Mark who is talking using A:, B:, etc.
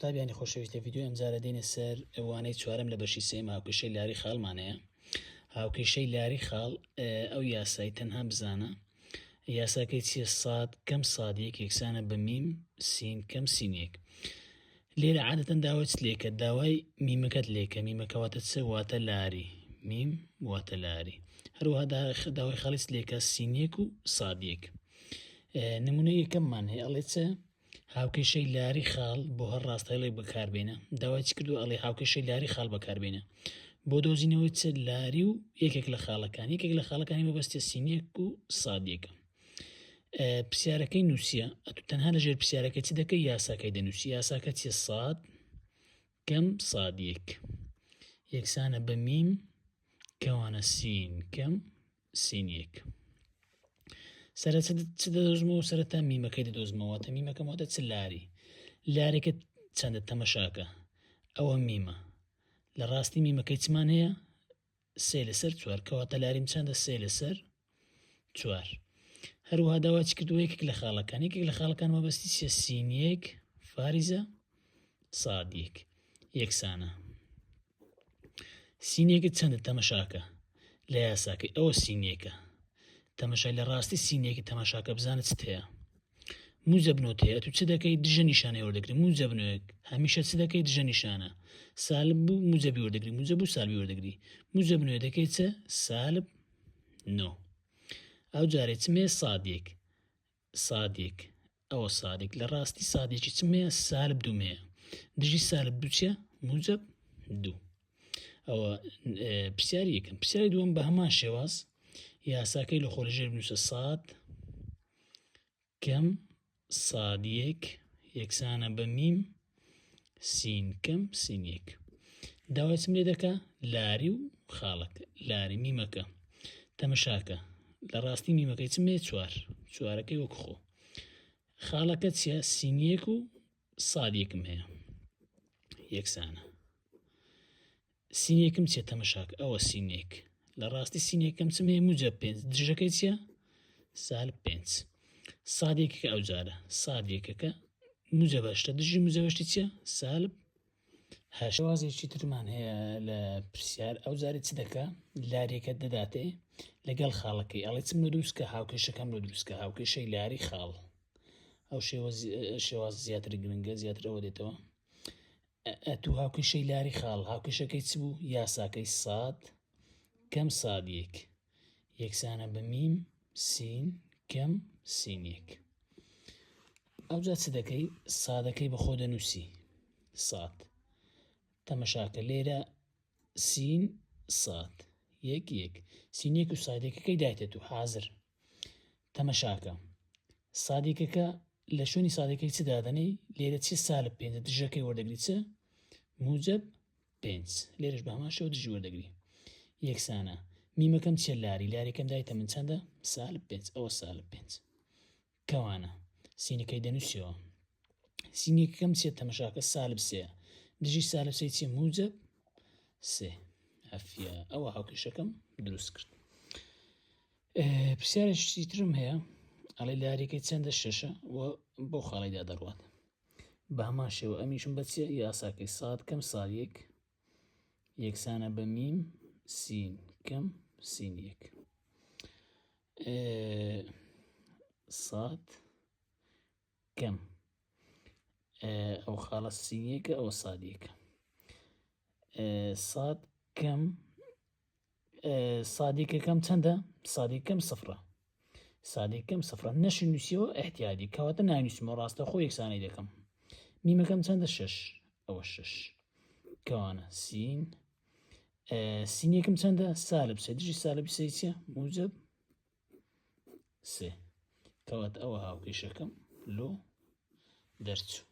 A: قوتابیانی خۆشەویست لە ڤیدیۆی ئەمجارە دێنە سەر وانەی چوارەم لە بەشی سێم هاوکێشەی لاری خاڵمان هەیە هاوکێشەی لاری خاڵ ئەو یاسای تەنها بزانە یاساکەی چیە ساد کەم ساد یەک یەکسانە بە میم سین کەم سین یەک لێرە عادەتەن داوای چ لێکە داوای میمەکەت لێکە میمەکە واتە چ واتە لاری میم واتە لاری هەروەها داوای خاڵی چ لێکە سین یەک و ساد یەک نمونە یەکەممان هەیە ئەڵێ چ هاوکێشەی لاری خاڵ بۆ هەر ڕاستهێڵێک بەکاربێنە داوای چ کردو ئەڵێ هاوکێشەی لاری خاڵ بەکاربێنە بۆ دۆزینەوەی چ لاری و یەکێک لە خاڵەکان یەکێک لە خاڵەکانی مەبەستە سینیەک و سادیەکە پرسیارەکەی نووسە ئەتو تەنها لەژێر پرسیارەکە چ دەکەی یاساکەی دەنووسی یاساکە چیە ساد کەم سادیەک یەکسانە بە میم کەوانە سین کەم سین یەک سەرە چ دەدۆزمەوە سەرەتا میمەکەی دەدۆزمەوە تە میمەکەم واتە چ لاری لارێکە چەندە تەمەشاکە ئەوە میمە لە ڕاستی میمەکەی چمان هەیە سێ لەسەر چوار کەواتە لاریم چەندە سێ لەسەر چوار هەروەها داوا چ کردووە یەکێک لە خاڵەکان یەکێک لە خاڵەکان مەبەستی چیە سین یەک فاریزە ساد یەک یەکسانە سینێکت چەندە تەمەشاکە لە یاساکەی ئەوە سینێکە تەمەشای لە ڕاستی سینێکی تەماشاکە بزانە چت هەیە موجەب نۆت هەیە تو چ دەکەی دژە نیشانەی وەردەگری موجەب نۆیەک هەمیشە چ دەکەی دژە نیشانە سالب بوو موجەبی وەردەگری موجەب و سالبی وەردەگری موجەب نۆ دەکەی چ سالب نۆ ئەو جارێ چمێ سادێک سادێک ئەوە سادێک لە ڕاستی سادێکی چم هەیە سالب دووم هەیە دژی سالب دوو چیە موجب دوو ئەوە پرسیاری یەکەم پرسیاری دووەم بە هەمان شێواز یاساکەی لە خۆ لەژێر بنووسە ساد کەم ساد یەک یەکسانە بە میم سین کەم سین یەک داوای چم لێ دەکا لاری و خاڵەکە لاری میمەکە تەمەشاکە لە ڕاستی میمەکەی چم هەیە چوار چوارەکەی وەک خۆ خاڵەکە چیە سینیەک و سادێکم هەیە یەکسانە سینێکم چیە تەمەشاک ئەوە سینێک لە ڕاستی سینێکم چم هەیە موجە پێنج دژەکەی چیە سال پێنج سادێکەکە ئەو جارە سادێکەکە موجە بەشتە دژی موجە بەشتی چیە سالب هەشت شێوازێکی ترمان هەیە لە پرسیار ئەو جارێ چ دەکا لاریەکە دەداتێ لەگەڵ خاڵەکەی ئەڵێ چم لۆ دروستکە هاوکێشەکەم لۆ دروستکە هاوکێشەی لاری خاڵ ئەو شێواز زیاتر گرنگە زیاتر ئەوە دێتەوە ئەتوو هاوکێشەی لاری خاڵ هاوکێشەکەی چ بوو یاساکەی ساد کەم ساد یەک یەکسانە بە میم سین کەم سین یەک ئەوجا چ دەکەی سادەکەی بەخۆ دەنووسی ساد تەمەشاکە لێرە سین ساد یەک یەک سین یەک و سادێکەکەی دایتێت و حاضر تەمەشاکە سادێکەکە لە شوێنی سادەکەی چ دادەنێی لێرە چی سالب پێنج دژەکەی وەردەگری چ موجب پێنج لێرەش بە هەمان شێوە دژی وەردەگری یەکسانە میمەکەم چیە لاری لاریەکەم دایتە من چەندە سالب پێنج ئەوە سالب پێنج کەوانە سینەکەی دەنووسیەوە سینێکەکەم چیە تەمەشاکە سالب سێ دژی سالب سێ چیە موجب سێ ئەفیە ئەوە هاوکێشەکەم دروست کرد پرسیارێکی ترم هەیە ئەڵێ لاریەکەی چەندە شەشە و بۆ خاڵیدا دەڕوات بە هەمان شێوە ئەمیشم بەچێ یاساکەی ساد کەم ساد یەک یەکسانە بە میم سین کەم سین یەک ساد کەم ئەو خاڵە سینیەکە ئەوە سادیەکە ساد کەم سادیکەکەم چەندە سادیکەم سفرە سادیکەم سفرە نەشی نووسیەوە احتیادی کەواتە نانووسمەوە ڕاستە خۆ یەکسانی دەکەم میمەکەم چەندە شش ئەوە شش کەوانە سین سینێکم چەندە سالب سێ دژی سالب سێ چیە موجب سێ کەوات ئەوە هاوکێشەکەم لۆ دەرچوو.